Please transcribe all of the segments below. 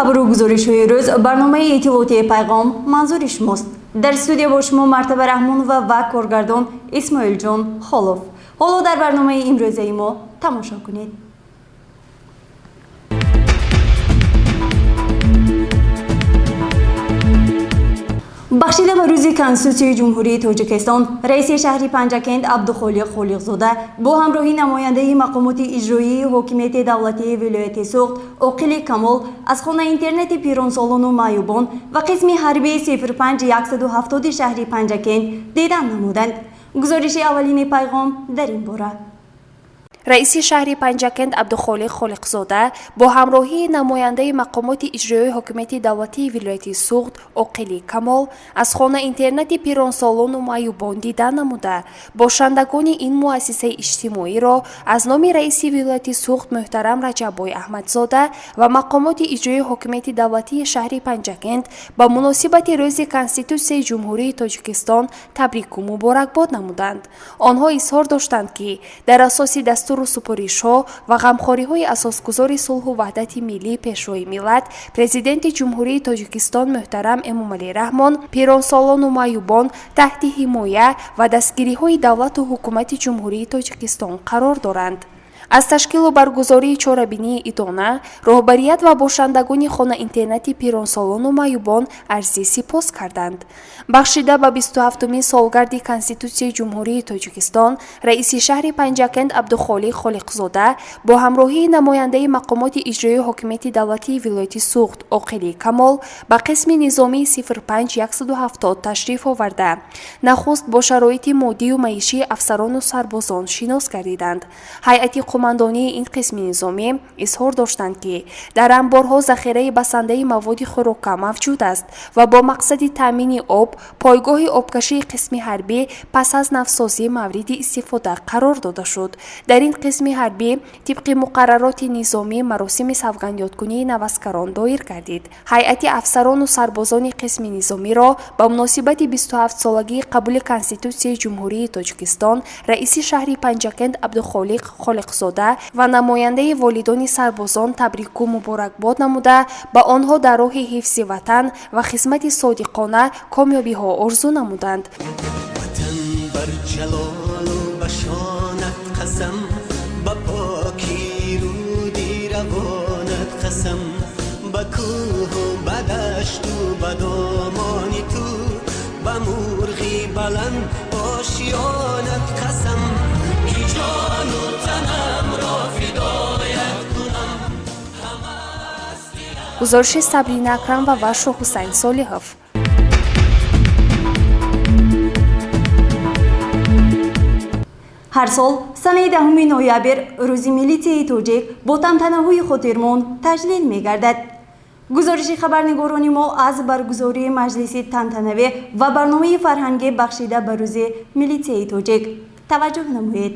Хабару гузоришҳои рӯз, барномаи иттилоотии «Пайғом» манзури шумост. Дар студия бо шумо Мартаба Раҳмонова ва коргардон Исмоилҷон Холов. Ҳоло дар барномаи имрӯзаи мо тамошо кунед. Бахшида ба рӯзи Конститутсияи Ҷумҳурии Тоҷикистон, раиси шаҳри Панҷакент Абдухолиқ Холиқзода бо ҳамроҳи намояндаи мақомоти иҷроии ҳокимияти давлатии вилояти Суғд Оқили Камол аз хонаи интернети пиронсолону маъюбон ва қисми ҳарбии 05170 шаҳри Панҷакент дидан намуданд. Гузориши аввалини «Пайғом» дар ин бора. Раиси шаҳри Панҷакент Абдухолиқ Холиқзода бо ҳамроҳии намояндаи мақомоти иҷроии ҳокимияти давлатии вилояти Суғд Оқили Камол аз хона-интернати пиронсолону маъюбон дида намуда, бошандагони ин муассисаи иҷтимоиро аз номи раиси вилояти Суғд муҳтарам Раҷаббой Аҳмадзода ва мақомоти иҷроии ҳокимияти давлатии шаҳри Панҷакент ба муносибати рӯзи Конститутсияи Ҷумҳурии Тоҷикистон табрику муборакбод намуданд. Онҳо изҳор доштанд, ки дар асоси дастуру супоришҳо ва ғамхориҳои асосгузори сулҳу ваҳдати миллӣ, Пешвои миллат, Президенти Ҷумҳурии Тоҷикистон муҳтарам Эмомалӣ Раҳмон, пиронсолону маъюбон таҳти ҳимоя ва дастгириҳои давлату ҳукумати Ҷумҳурии Тоҷикистон қарор доранд. Аз ташкилу баргузории чорабинии идона роҳбарият ва бошандагони хона-интернати пиронсолону маъюбон арзи сипос карданд. Бахшида ба 27-умин солгарди Конститутсияи Ҷумҳурии Тоҷикистон, раиси шаҳри Панҷакент Абдухолиқ Холиқзода бо ҳамроҳии намояндаи мақомоти иҷроии ҳокимияти давлатии вилояти Суғд Оқили Камол ба қисми низомии 05170 ташриф оварда, нахуст бо шароити моддию маишии афсарону сарбозон шинос гардиданд. Ҳайати қумандонии ин қисми низомӣ изҳор доштанд, ки дар анборҳо захираи басандаи маводи хӯрока мавҷуд аст ва бо мақсади таъмини об пойгоҳи обкашии қисми ҳарбӣ пас аз навсозӣ мавриди истифода қарор дода шуд. Дар ин қисми ҳарбӣ тибқи муқаррароти низомӣ маросими савгандёдкунии наваскарон доир гардид. Ҳайати афсарону сарбозони қисми низомиро ба муносибати 27-солагии қабули Конститутсияи Ҷумҳурии Тоҷикистон раиси шаҳри Панҷакент Абдухолиқ Холиқзода ва намояндаи волидони сарбозон табрику муборакбод намуда, ба онҳо дар роҳи ҳифзи ватан ва хизмати содиқона комёбиҳо орзу намуданд. Ватан бар ҷалолу ба шонат қасам, ба покӣ руди равонат қасам, ба кӯҳу ба дашту ба домони ту, ба мурғи баланд ошёнат қасам, ки ҷону танамро фидоят кунам. Гузориши Сабрина Акрамова ва Шоҳҳусайн Солиҳов. Ҳар сол санаи 10 ноябр рӯзи милитсияи тоҷик бо тантанаҳои хотирмон таҷлил мегардад. Гузориши хабарнигорони мо аз баргузории маҷлиси тантанавӣ ва барномаи фарҳангӣ бахшида ба рӯзи милитсияи тоҷик таваҷҷӯҳ намоед.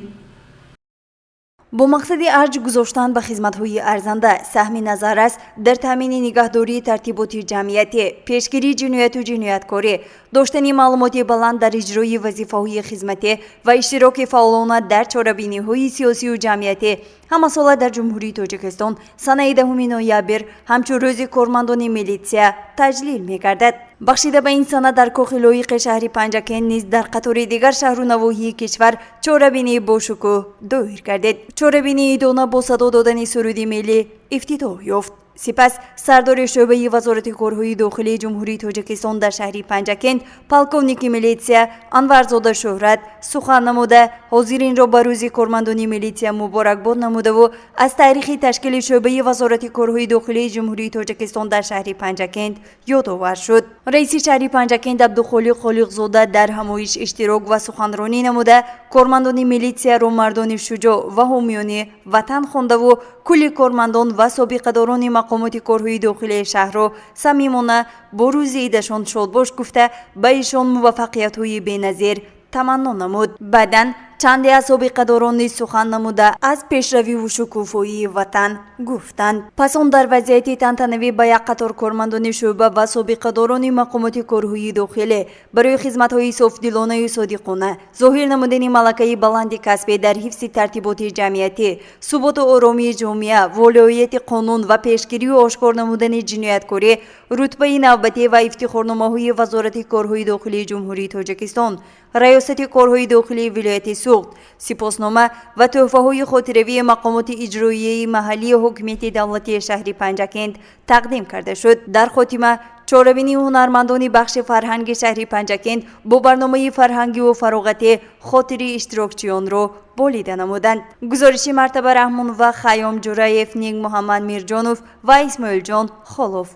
Бо мақсади арҷ гузоштан ба хизматҳои арзанда, саҳми назаррас дар таъмини нигаҳдории тартиботи ҷамъиятӣ, пешгирии ҷинояту ҷинояткорӣ, доштани маълумоти баланд дар иҷрои вазифаҳои хизматӣ ва иштироки фаъолона дар чорабиниҳои сиёсию ҷамъиятӣ, ҳамасола дар Ҷумҳурии Тоҷикистон санаи 10 ноябр ҳамчун рӯзи кормандони милитсия таҷлил мегардад. Бахшида ба ин сана дар кохи лоиқи шаҳри Панҷакент низ дар қатори дигар шаҳру навоҳии кишвар чорабинии бошукӯҳ доир гардид. Чорабинии идона бо садо додани суруди миллӣ ифтитоҳ ёфт. Сипас сардори шӯъбаи Вазорати корҳои дохилии Ҷумҳурии Тоҷикистон дар шаҳри Панҷакент, полковники милитсия Анварзода Шӯҳрат сухан намуда, ҳозиринро ба рӯзи кормандони милитсия муборакбод намудаву аз таърихи ташкили шӯъбаи Вазорати корҳои дохилии Ҷумҳурии Тоҷикистон дар шаҳри Панҷакент ёдовар шуд. Раиси шаҳри Панҷакент Абдухолиқ Холиқзода дар ҳамоиш иштирок ва суханронӣ намуда, кормандони милитсияро мардони шуҷоъ ва ҳомиёни ватан хондаву кулли кормандон ва собиқадорони мақомоти корҳои дохилии шаҳрро самимона бо рӯзи идашон шодбош гуфта, ба ишон муваффақиятҳои беназир таманно намуд. Баъдан Чанде аз собиқадорон низ сухан намуда, аз пешравиву шукуфоии ватан гуфтанд. Пас он дар вазъияти тантанавӣ ба як қатор кормандони шӯъба ва собиқадорони мақомоти корҳои дохилӣ барои хизматҳои софдилонаю содиқона, зоҳир намудани малакаи баланди касбӣ дар ҳифзи тартиботи ҷамъиятӣ, суботу оромии ҷомеа, волоияти қонун ва пешгирию ошкор намудани ҷинояткорӣ рутбаи навбатӣ ва ифтихорномаҳои Вазорати корҳои дохилии Ҷумҳурии Тоҷикистон, Раёсати корҳои дохилии вилояти Суғд, сипоснома ва тӯҳфаҳои хотиравии мақомоти иҷроияи маҳаллии ҳукумати давлатии шаҳри Панҷакент тақдим карда шуд. Дар хотима чорабинии ҳунармандони бахши фарҳанги шаҳри Панҷакент бо барномаи фарҳангиву фароғатӣ хотири иштирокчиёнро болида намуданд. Гузориши Мартаба Раҳмонова, Хайём Ҷураев, Ник Муҳаммад Мирҷонов ва Исмоилҷон Холов.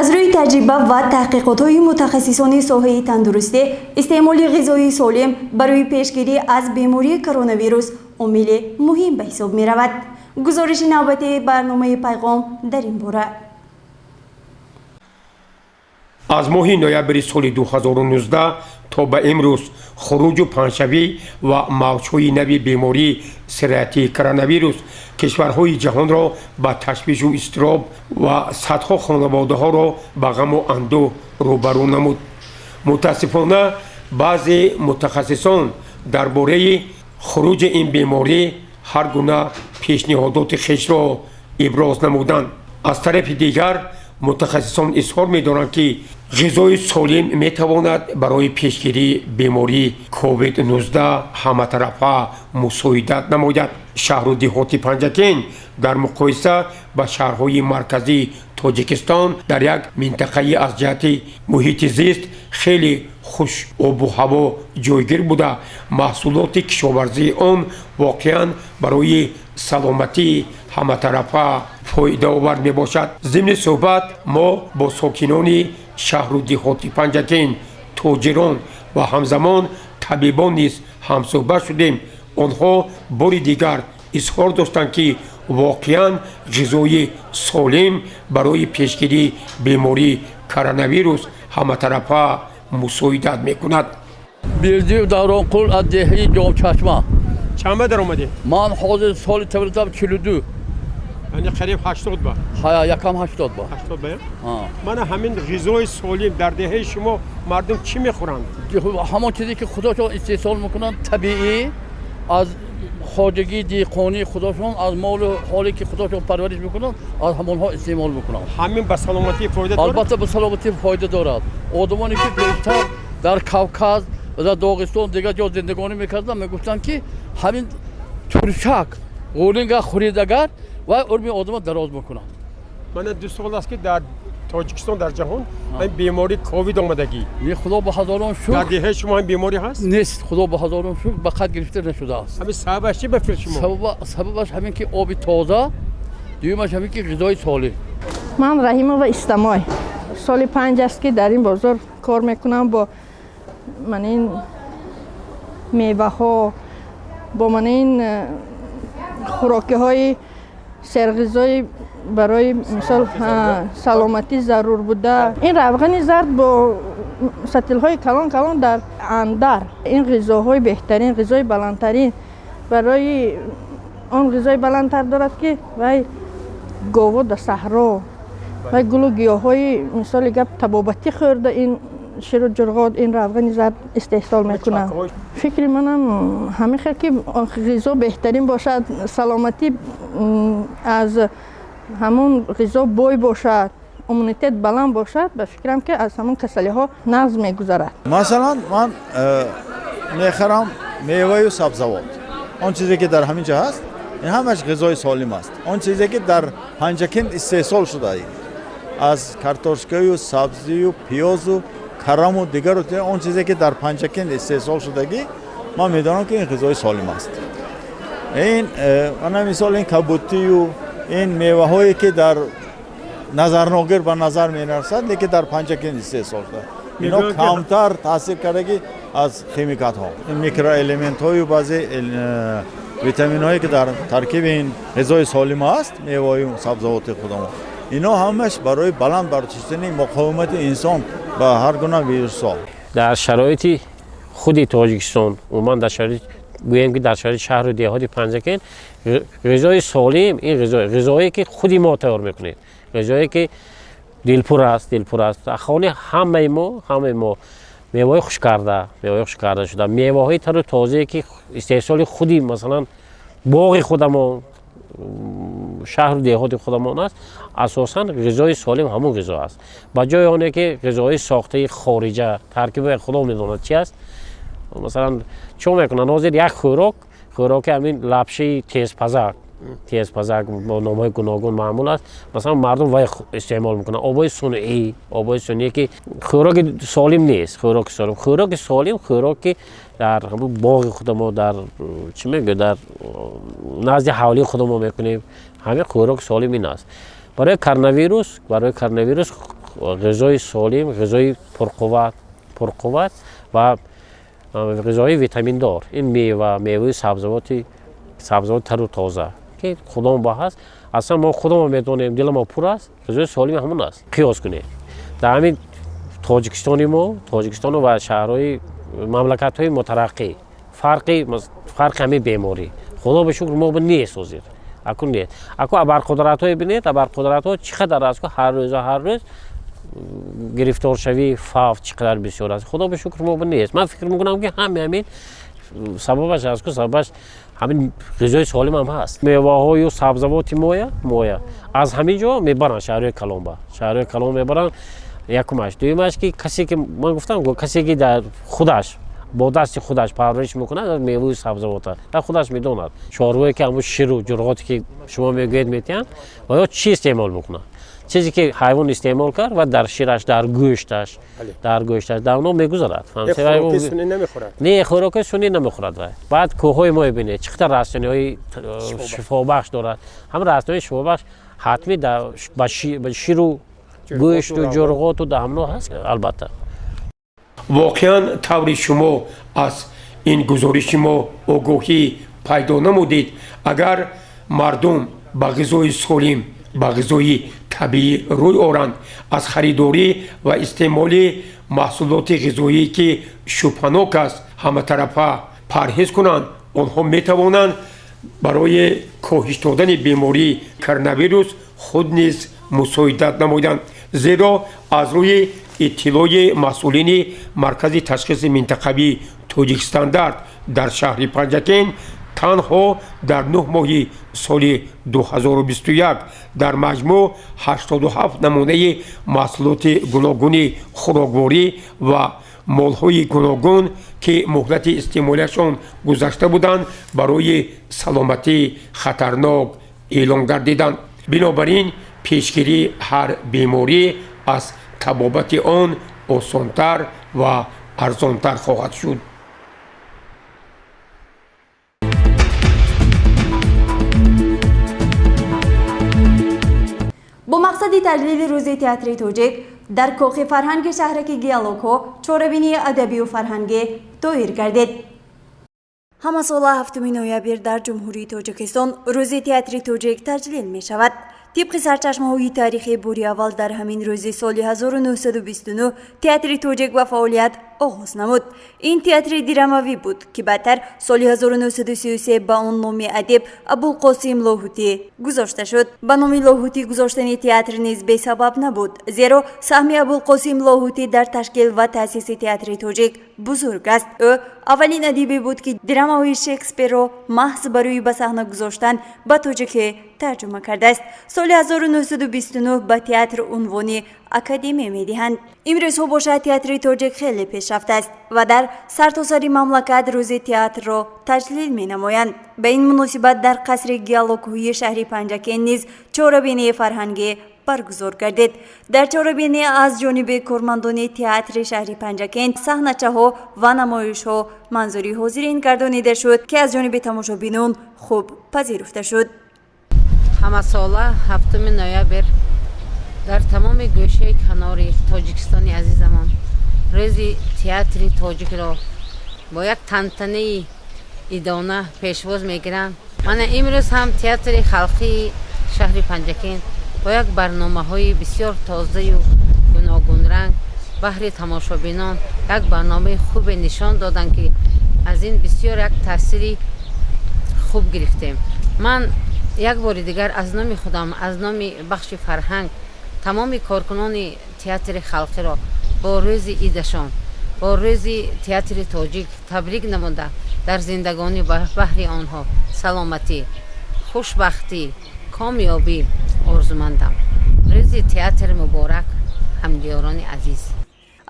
Аз рӯи таҷриба ва таҳқиқотҳои мутахассисони соҳаи тандурустӣ, истеъмоли ғизои солим барои пешгирӣ аз бемории коронавирус омили муҳим ба ҳисоб меравад. Гузориши навбатии барномаи «Пайғом» дар ин бора. Аз моҳи ноябри соли 2019 то ба имрӯз хуруҷу паҳншавӣ ва мавҷҳои нави бемории сироятии коронавирус кишварҳои ҷаҳонро ба ташвишу изтироб ва садҳо хонаводаҳоро ба ғаму андӯҳ рӯбарӯ намуд. Мутаассифона, баъзе мутахассисон дар бораи хуруҷи ин беморӣ ҳар гуна пешниҳодоти хешро иброз намуданд. Аз тарафи дигар, мутахассисон изҳор медоранд, ки ғизои солим метавонад барои пешгирии бемории COVID-19 ҳаматарафа мусоидат намояд. Шаҳру деҳоти Панҷакент дар муқоиса ба шаҳрҳои марказии Тоҷикистон дар як минтақаи аз ҷиҳати муҳити зист хеле хуш обу ҳаво ҷойгир буда, маҳсулоти кишоварзии он воқеан барои саломатии ҳаматарафа фоидаовар мебошад. Зимни суҳбат мо бо сокинони шаҳру деҳоти Панҷакент, тоҷирон ва ҳамзамон табибон низ ҳамсӯҳбат шудем. Онҳо бори дигар изҳор доштанд, ки воқеан ғизои солим барои пешгирии бемории коронавирус ҳаматарафа мусоидат мекунад. Бердиев Давронқул аз деҳаи Ҷомчашма. Чанд ба даромадед? Ман ҳозир соли таваллудам 42. Яъне қариб 80 ба? Ҳа, якам 80 ба. 80 ба? Мана ҳамин ғизои солим дар деҳаи шумо мардум чӣ мехӯранд? Ҳамон чизе ки худошон истеҳсол мекунанд, табиӣ, аз хоҷагии деҳқонии худошон, аз молу ҳоле ки худошон парвариш мекунанд, аз ҳамонҳо истеъмол мекунанд. Ҳамин ба саломатӣ фоида дорад? Албатта, ба саломатӣ фоида дорад. Одамоне ки пештар дар Кавказ ва дар Доғистон, дигар ҷо зиндагонӣ мекарданд, мегуфтанд, ки ҳамин туршак ғӯлинга хӯридагар ва умри одама дароз мекунад. Мана 2 сол аст, ки дар Тоҷикистон, дар ҷаҳон ҳамин бемории ковид омадагӣ. Не, худо ба ҳазорон Дар шукр. деҳаи шумо ҳамин беморӣ ҳаст? Нест, худо ба ҳазорон шукр, ба қайд гирифта нашудааст. Ҳамин сабабаш чӣ ба фикри шумо? Сабабаш ҳамин ки оби тоза, дуюмаш ҳамин ки ғизои солим. Ман Раҳимова Истамой, соли 5 аст, ки дар ин бозор кор мекунам бо ман ин меваҳо, бо ман ин хӯрокиҳои серғизои, барои мисол саломатӣ зарур буда. Ин равғани зард бо сатилҳои калон калон дар андар. Ин ғизоҳои беҳтарин, ғизои баландтарин, барои он ғизои баландтар дорад, ки вай гово дар саҳро вай гулу гиёҳҳои, мисоли гап, табобатӣ хӯрда, ин ширу ҷурғот, ин равғани зард истеҳсол мекунанд. Фикри манам ҳамин хел, ки ғизо беҳтарин бошад, саломатӣ аз ҳамон ғизо бой бошад, иммунитет баланд бошад, ба фикрам, ки аз ҳамон касалиҳо нағз мегузарад. Масалан, ман мехарам меваю сабзавот. Он чизе ки дар ҳамин ҷо ҳаст, ин ҳамаш ғизои солим аст. Он чизе ки дар Панҷакент истеҳсол шуда, аз картошкаю сабзию пиёзу караму дигару, он чизе ки дар Панҷакент истеҳсол шудагӣ, ман медонам, ки ин ғизои солим аст. Ин ана мисол, ин кабутию ин меваҳое ки дар назарногир ба назар мерасад, лекин дар Панҷакент истеҳсол шуда, ино камтар таъсир кардагӣ аз химикатҳо. Ин микроэлементҳою баъзе витаминҳое ки дар таркиби ин ғизои солим аст, меваҳои сабзавоти худамон. Инҳо ҳамаш барои баланд бардоштани муқовимати инсон ба ҳар гуна вирусҳо. Дар шароити худи Тоҷикистон, умуман дар шароит, гӯем ки дар шароити шаҳру деҳоти Панҷакент, ғизои солим ин ғизое ки худи мо тайёр мекунем, ғизое ки дилпур аст, дилпур аст. Хони ҳамаи мо меваҳои хушкарда, меваҳои хушкарда шуда, меваҳои тару тозае ки истеҳсоли худи, масалан, боғи худамон, шаҳру деҳоти худамон аст. Асосан ғизои солим ҳамон ғизо аст, ба ҷои оне ки ғизои сохтаи хориҷа, таркиби худо медонад чи аст. Масалан, чӣ мекунанд ҳозир? Як хӯрок, хӯроки ҳамин лапшаи тезпазак, тезпазак бо номҳои гуногун маъмул аст. Масалан, мардум вай истеъмол мекунанд, обои сунъӣ, обои сунъие ки хӯроки солим нест. Хӯроки солим, хӯроки солим, хӯроки дар боғи худамо, дар чӣ мегӯ, дар назди ҳавлии худамо мекунем, ҳамин хӯроки солим ин аст. Барои коронавирус, барои коронавирус ғизои солим, ғизои пурқувват, пурқувват ва ғизои витаминдор ин мева, меваи сабзавоти, сабзавоти тару тоза ки худомо ба ҳаст. Аслан мо худамо медонем, диламо пур аст, ғизои солими ҳамон аст. Қиёс кунед дар ҳамин Тоҷикистони мо, Тоҷикистону ва шаҳрҳои мамлакатҳои мутараққӣ, фарқи ҳамин беморӣ, худо ба шукр, мо нест ҳозир, акун нест. Аку абарқудратҳое бинед, абарқудратҳо чӣ қадар аст, ҳар рӯза, ҳар рӯз гирифторшавии фавт чӣ қадар бисёр аст. Худо ба шукр, мо нест. Ман фикр мекунам, ки ҳами ҳамин сабабаш аст ку, сабабаш ҳамин ғизои солим ҳам ҳаст. Меваҳою сабзавоти моя аз ҳамин ҷо мебаранд шаҳрҳои калонба, шаҳрҳои калон мебаранд. Якумаш. Дуюмаш, ки касе ки ман гуфтам, касе ки дар худаш бо дасти худаш парвариш мекунад меваи сабзавота, худаш медонад. Чорвое ки ҳамун ширу ҷурғоте ки шумо мегӯед метиҳанд, ва ё чӣ истеъмол мекунанд? Чизе ки ҳайвон истеъмол кард ва дар шираш, дар гӯшташ, дар гӯшташ, дар оно мегузарад. Не, хӯроки сунъӣ намехӯрад вай. Баъд кӯҳҳои мо бинед, чӣ қадар растаниҳои шифобахш дорад. Ҳамин растаниҳои шифобахш ҳатмӣ ба ширу гӯшту ҷурғоту дар ҳамно ҳаст, албатта. Воқеан, таври шумо аз ин гузориши мо огоҳӣ пайдо намудед, агар мардум ба ғизои солим, ба ғизои табиӣ рӯй оранд, аз харидорӣ ва истеъмоли маҳсулоти ғизоӣ, ки шубҳанок аст, ҳаматарафа парҳез кунанд, онҳо метавонанд барои коҳиш додани бемории коронавирус худ низ мусоидат намоянд. Зеро аз рӯи иттилои масъулини Маркази ташхиси минтақавии Тоҷикстандарт дар шаҳри Панҷакент, танҳо дар 9 моҳи соли 2021 дар маҷмӯъ 87 намунаи маҳсулоти гуногуни хӯрокворӣ ва молҳои гуногун, ки муҳлати истеъмолиашон гузашта буданд, барои саломатӣ хатарнок эълон гардиданд. Бинобар ин, пешгирии ҳар беморӣ аз табобати он осонтар ва арзонтар хоҳад шуд. Бо мақсади таҷлили Рӯзи театри тоҷик дар Кохи фарҳанги шаҳраки Гиалокҳо чорабинии адабию фарҳангӣ доир гардид. Ҳамасола 7 ноябр дар Ҷумҳурии Тоҷикистон Рӯзи театри тоҷик таҷлил мешавад. Тибқи сарчашмаҳои таърихӣ, бори аввал дар ҳамин рӯзи соли 1929 театри тоҷик ба фаъолият оғоз намуд. Ин театри драмавӣ буд, ки баъдтар соли 1933 ба он номи адиб Абулқосим Лоҳутӣ гузошта шуд. Ба номи Лоҳутӣ гузоштани театр низ бесабаб набуд, зеро саҳми Абулқосим Лоҳутӣ дар ташкил ва таъсиси театри тоҷик бузург аст. Ӯ аввалин адибе буд, ки драмаҳои Шекспирро маҳз барои ба саҳна гузоштан ба тоҷикӣ тарҷума кардааст. Соли 1929 ба театр унвони академия медиҳанд. Имрӯзҳо бошад, театри тоҷик хеле пешрафтааст ва дар сартосари мамлакат Рӯзи театрро таҷлил менамоянд. Ба ин муносибат дар қасри геологҳои шаҳри Панҷакент низ чорабинии фарҳангӣ баргузор гардид. Дар чорабинӣ аз ҷониби кормандони театри шаҳри Панҷакент саҳначаҳо ва намоишҳо манзури ҳозирин гардонида шуд, ки аз ҷониби тамошобинон хуб пазируфта шуд. Ҳамасола 7 ноябр дар тамоми гӯшаи канори Тоҷикистони азизамон Рӯзи театри тоҷикро бо як тантанаи идона пешвоз мегиранд. Мана имрӯз ҳам театри халқии шаҳри Панҷакент Бо як барномаҳои бисёр тозаю гуногунранг баҳри тамошобинон як барномаи хубе нишон доданд, ки аз ин бисёр як таъсири хуб гирифтем. Ман як бори дигар аз номи худам, аз номи бахши фарҳанг тамоми коркунони театри халқиро бо рӯзи идашон, бо рӯзи театри тоҷик табрик намуда, дар зиндагонӣ баҳри онҳо саломатӣ, хушбахтӣ, комёбӣ орзумандам. Рӯзи театр муборак, ҳамдиёрони азиз!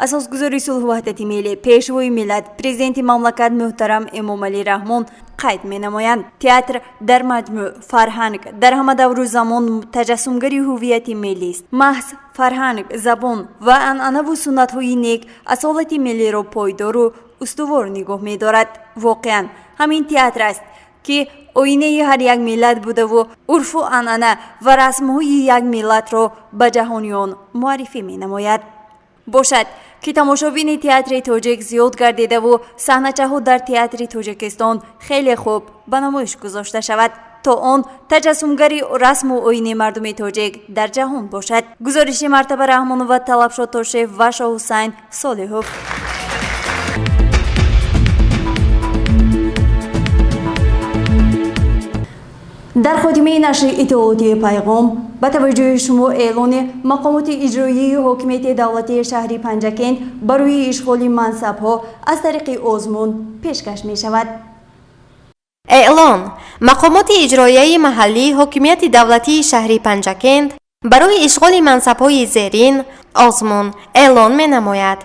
Асосгузори сулҳу ваҳдати миллӣ, Пешвои миллат, Президенти мамлакат муҳтарам Эмомалӣ Раҳмон қайд менамоянд: театр дар маҷмӯъ фарҳанг дар ҳама давру замон таҷассумгари ҳуввияти миллист. Маҳз фарҳанг, забон ва анъанаву суннатҳои нек асолати миллиро пойдору устувор нигоҳ медорад. Воқеан, ҳамин театр аст, ки оинаи ҳар як миллат будаву урфу анъана ва расмҳои як миллатро ба ҷаҳониён муаррифӣ менамояд. Бошад, ки тамошобини театри тоҷик зиёд гардидаву саҳначаҳо дар театри Тоҷикистон хеле хуб ба намоиш гузошта шавад, то он таҷассумгари расму оини мардуми тоҷик дар ҷаҳон бошад. Гузориши Мартаба Раҳмонова, Талабшо Тошев ва Шоҳҳусайн Солиҳов. Дар хотимаи нашри иттилоотии пайғом ба таваҷҷӯҳи шумо эълони мақомоти иҷроияи ҳокимияти давлатии шаҳри Панҷакент барои ишғоли мансабҳо аз тариқи озмун пешкаш мешавад. Эълон: мақомоти иҷроияи маҳаллии ҳокимияти давлатии шаҳри Панҷакент барои ишғоли мансабҳои зерин озмун эълон менамояд.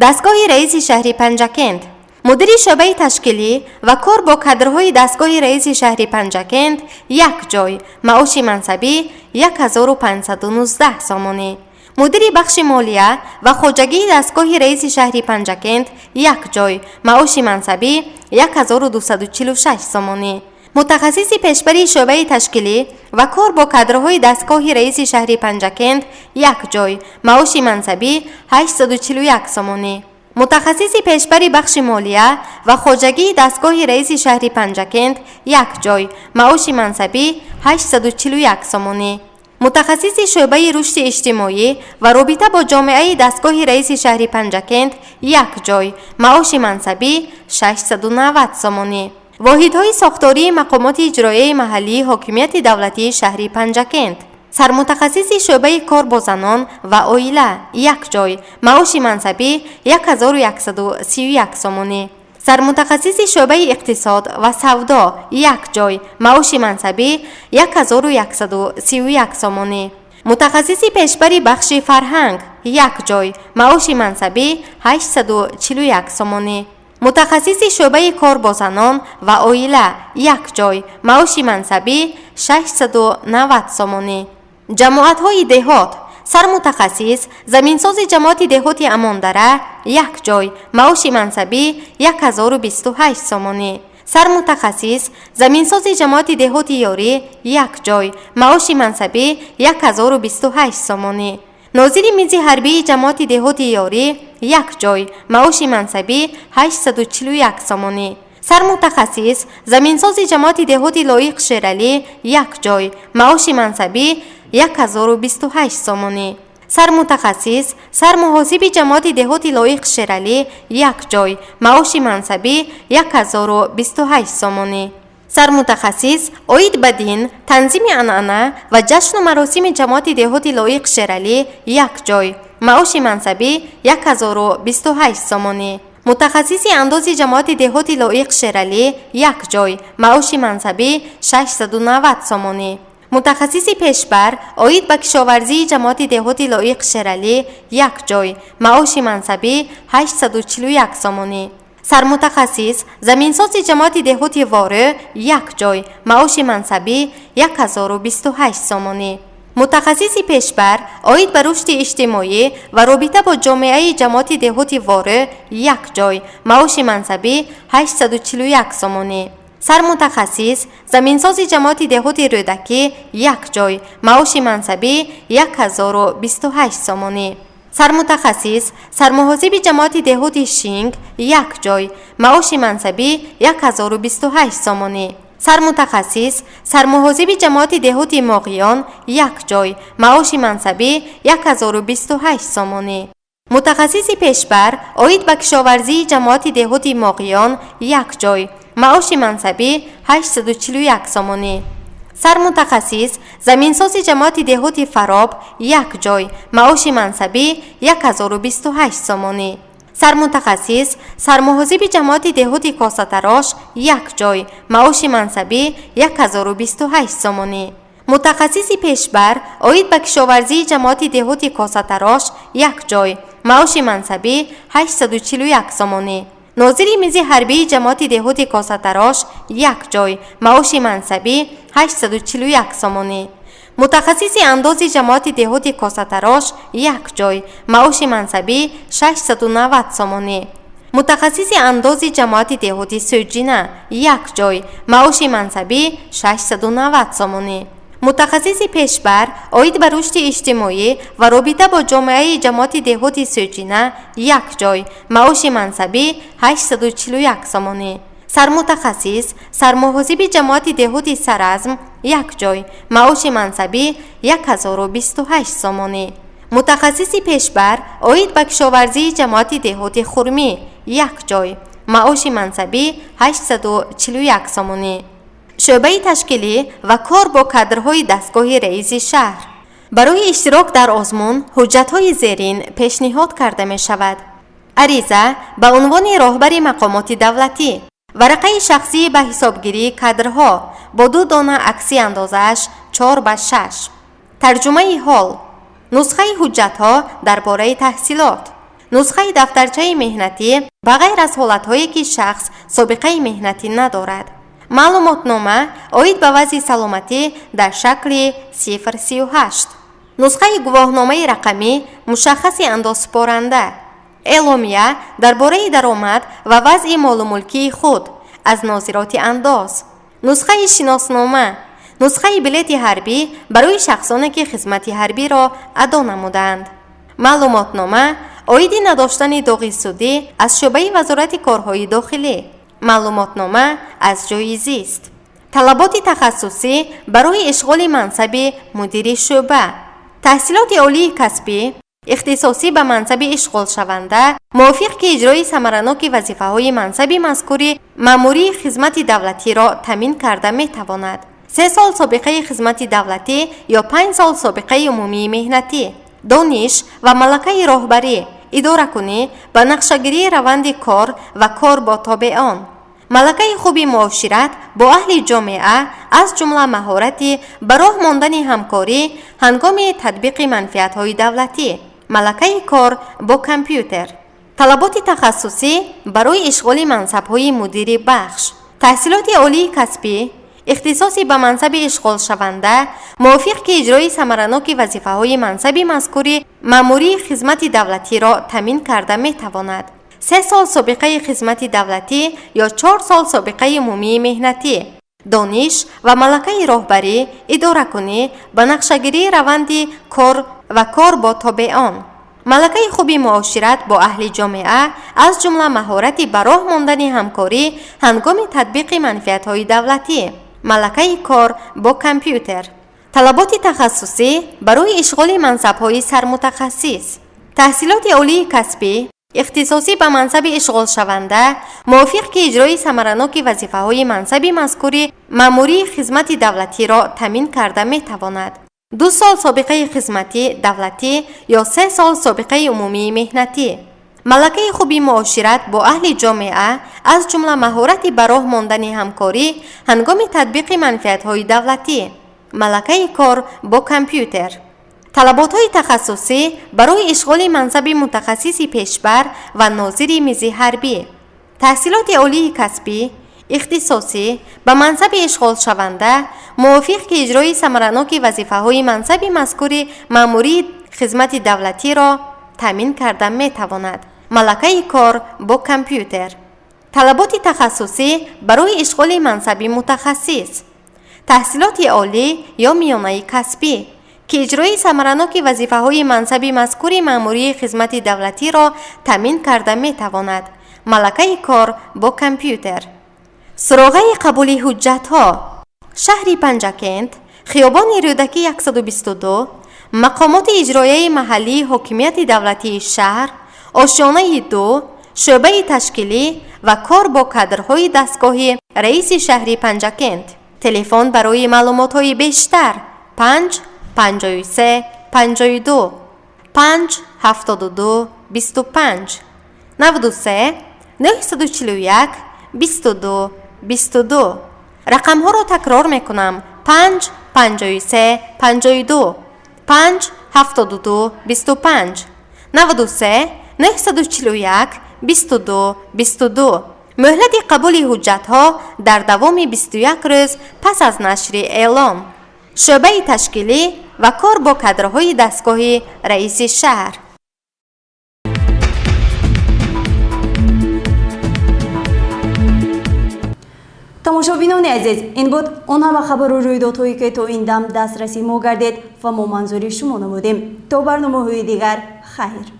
Дастгоҳи раиси шаҳри Панҷакент, мудири шӯъбаи ташкилӣ ва кор бо кадрҳои дастгоҳи раиси шаҳри Панҷакент, як ҷой, маоши мансабӣ 1519 сомонӣ. Мудири бахши молия ва хоҷагии дастгоҳи раиси шаҳри Панҷакент, як ҷой, маоши мансабӣ 1246 сомонӣ. Мутахассиси пешбари шӯъбаи ташкилӣ ва кор бо кадрҳои дастгоҳи раиси шаҳри Панҷакент, як ҷой, маоши мансабӣ 841 сомонӣ. Мутахассиси пешбари бахши молия ва хоҷагии дастгоҳи раиси шаҳри Панҷакент, як ҷой, маоши мансабӣ 841 сомонӣ. Мутахассиси шӯъбаи рушди иҷтимоӣ ва робита бо ҷомеаи дастгоҳи раиси шаҳри Панҷакент, як ҷой, маоши мансабӣ 690 сомонӣ. Воҳидҳои сохтории мақомоти иҷроияи маҳаллии ҳокимияти давлатии шаҳри Панҷакент: сармутахассиси шӯъбаи кор бо занон ва оила, як ҷой, маоши мансабӣ 1131 сомонӣ. Сармутахассиси шӯъбаи иқтисод ва савдо, як ҷой, маоши мансабӣ 1131 сомонӣ. Мутахассиси пешбари бахши фарҳанг, як ҷой, маоши мансабӣ 841 сомонӣ. Мутахассиси шӯъбаи кор бо занон ва оила, як ҷой, маоши мансабӣ 690 сомонӣ. Ҷамоатҳои деҳот: сармутахассис заминсози ҷамоати деҳоти Амондара, як ҷой, маоши мансабӣ 1028 сомонӣ. Сармутахассис заминсози ҷамоати деҳоти Ёрӣ, як ҷой, маоши мансабӣ 1028 сомонӣ. Нозири мизи ҳарбии ҷамоати деҳоти Ёрӣ, як ҷой, маоши мансабӣ 841 сомонӣ. Сармутахассис заминсози ҷамоати деҳоти Лоиқ Шералӣ, як ҷой, маоши мансабӣ 1028 сомонӣ. Сармутахассис сармуҳосиби ҷамоати деҳоти Лоиқ Шералӣ, як ҷой, маоши мансабӣ 1028 сомонӣ. Сармутахассис оид ба дин, танзими анъана ва ҷашну маросими ҷамоати деҳоти Лоиқ Шералӣ, як ҷой, маоши мансабӣ 1028 сомонӣ. Мутахассиси андози ҷамоати деҳоти Лоиқ Шералӣ, як ҷой, маоши мансабӣ 690 сомонӣ. Мутахассиси пешбар оид ба кишоварзии ҷамоати деҳоти Лоиқ Шералӣ, як ҷой, маоши мансабӣ 841 сомонӣ. Сармутахассис заминсози ҷамоати деҳоти Ворӯ, як ҷой, маоши мансабӣ 1028 сомонӣ. Мутахассиси пешбар оид ба рушди иҷтимоӣ ва робита бо ҷомеаи ҷамоати деҳоти Ворӯ, як ҷой, маоши мансабӣ 841 сомонӣ. Сармутахассис заминсози ҷамоати деҳоти Рӯдакӣ, як ҷой, маоши мансабӣ 1028 сомонӣ. Сармутахассис сармуҳосиби ҷамоати деҳоти Шинг, як ҷой, маоши мансабӣ 1028 сомонӣ. Сармутахассис, сармуҳосиби ҷамоати деҳоти Моғиён як ҷой, маоши мансабӣ 1028 сомонӣ. Мутахассиси пешбар оид ба кишоварзии ҷамоати деҳоти Моғиён як ҷой, маоши мансабӣ 841 сомонӣ. Сармутахассис, заминсози ҷамоати деҳоти Фароб як ҷой, маоши мансабӣ 1028 сомонӣ. Сармутахассис, сармуҳосиби ҷамоати деҳоти Косатарош як ҷой, маоши мансабӣ 1028 сомонӣ. Мутахассиси пешбар оид ба кишоварзии ҷамоати деҳоти Косатарош як ҷой, маоши мансабӣ 841 сомонӣ. Нозири мизи ҳарбии ҷамоати деҳоти Косатарош як ҷой, маоши мансабӣ 841 сомонӣ. Мутахассиси андози ҷамоати деҳоти Косатарош як ҷой, маоши мансабӣ 690 сомонӣ. Мутахассиси андози ҷамоати деҳоти Сӯҷина як ҷой, маоши мансабӣ 690 сомонӣ. Мутахассиси пешбар оид ба рушди иҷтимоӣ ва робита бо ҷомеаи ҷамоати деҳоти Сӯҷина як ҷой, маоши мансабӣ 841 сомонӣ. Сармутахассис, сармуҳосиби ҷамоати деҳоти Саразм як ҷой, маоши мансабӣ 1028 сомонӣ. Мутахассиси пешбар оид ба кишоварзии ҷамоати деҳоти Хурмӣ як ҷой, маоши мансабӣ 841 сомонӣ. Шӯъбаи ташкилӣ ва кор бо кадрҳои дастгоҳи раиси шаҳр. Барои иштирок дар озмун ҳуҷҷатҳои зерин пешниҳод карда мешавад: ариза ба унвони роҳбари мақомоти давлатӣ, варақаи шахсӣ ба ҳисобгирии кадрҳо бо ду дона акси андозааш 4 ба 6, тарҷумаи ҳол, нусхаи ҳуҷҷатҳо дар бораи таҳсилот, нусхаи дафтарчаи меҳнатӣ ба ғайр аз ҳолатҳое ки шахс собиқаи меҳнатӣ надорад, маълумотнома оид ба вазъи саломатӣ дар шакли 038, нусхаи гувоҳномаи рақамӣ мушаххаси андозсупоранда, эъломия дар бораи даромад ва вазъи молумулкии худ аз нозироти андоз, нусхаи шиноснома, нусхаи билети ҳарбӣ барои шахсоне ки хизмати ҳарбиро адо намудаанд, маълумотнома оиди надоштани доғи судӣ аз шӯъбаи Вазорати корҳои дохилӣ, маълумотнома аз ҷойи зист. Талаботи тахассусӣ барои ишғоли мансаби мудири шӯъба: таҳсилоти олии касбӣ, ихтисосӣ ба мансаби ишғолшаванда, мувофиқ ки иҷрои самараноки вазифаҳои мансаби мазкури маъмурии хизмати давлатиро таъмин карда метавонад, 3 сол собиқаи хизмати давлатӣ ё 5 сол собиқаи умумии меҳнатӣ, дониш ва малакаи роҳбарӣ, идоракунӣ ба нақшагирии раванди кор ва кор бо тобеон, малакаи хуби муошират бо аҳли ҷомеа, аз ҷумла маҳорати ба роҳ мондани ҳамкорӣ ҳангоми татбиқи манфиатҳои давлатӣ, малакаи кор бо компютер. Талаботи тахассусӣ барои ишғоли мансабҳои мудири бахш: таҳсилоти олии касбӣ, ихтисоси ба мансаби ишғолшаванда, мувофиқ ки иҷрои самараноки вазифаҳои мансаби мазкури маъмурии хизмати давлатиро таъмин карда метавонад, 3 сол собиқаи хизмати давлатӣ ё 4 сол собиқаи умумии меҳнатӣ, дониш ва малакаи роҳбарӣ, идоракунӣ ба нақшагирии раванди кор ва кор бо тобеон, малакаи хуби муошират бо аҳли ҷомеа, аз ҷумла маҳорати ба роҳ мондани ҳамкорӣ ҳангоми татбиқи манфиатҳои давлатӣ, малакаи кор бо компютер. Талаботи тахассусӣ барои ишғоли мансабҳои сармутахассис: таҳсилоти олии касбӣ, ихтисосӣ ба мансаби ишғолшаванда, мувофиқ ки иҷрои самараноки вазифаҳои мансаби мазкури маъмурии хизмати давлатиро таъмин карда метавонад, 2 сол собиқаи хизмати давлатӣ ё 3 сол собиқаи умумии меҳнатӣ, малакаи хуби муошират бо аҳли ҷомеа, аз ҷумла маҳорати ба роҳ мондани ҳамкорӣ ҳангоми татбиқи манфиатҳои давлатӣ, малакаи кор бо компютер. Талаботҳои тахассусӣ барои ишғоли мансаби мутахассиси пешбар ва нозири мизи ҳарбӣ: таҳсилоти олии касбӣ, ихтисосӣ ба мансаби ишғолшаванда, мувофиқ ки иҷрои самараноки вазифаҳои мансаби мазкури маъмурии хизмати давлатиро таъмин карда метавонад, малакаи кор бо компютер. Талаботи тахассусӣ барои ишғоли мансаби мутахассис: таҳсилоти олӣ ё миёнаи касбӣ, ки иҷрои самараноки вазифаҳои мансаби мазкури маъмурии хизмати давлатиро таъмин карда метавонад, малакаи кор бо компютер. Суроғаи қабули ҳуҷҷатҳо: шаҳри Панҷакент, хиёбони Рӯдакӣ 122, мақомоти иҷроияи маҳаллии ҳокимияти давлатии шаҳр, ошёнаи 2, шӯъбаи ташкилӣ ва кор бо кадрҳои дастгоҳи раиси шаҳри Панҷакент. Телефон барои маълумотҳои бештар: 5 53 52 5 72 25 93 941 22 22. Рақамҳоро такрор мекунам: 5 53 52 5 72 25 93 941 22 22. Муҳлати қабули ҳуҷҷатҳо дар давоми 21 рӯз пас аз нашри эълон. Шӯъбаи ташкилӣ ва кор бо кадрҳои дастгоҳи раиси шаҳр. Тамошобинони азиз, ин буд он ҳама хабару рӯйдодҳое, ки то ин дам дастраси мо гардид ва мо манзури шумо намудем. То барномаҳои дигар, хайр.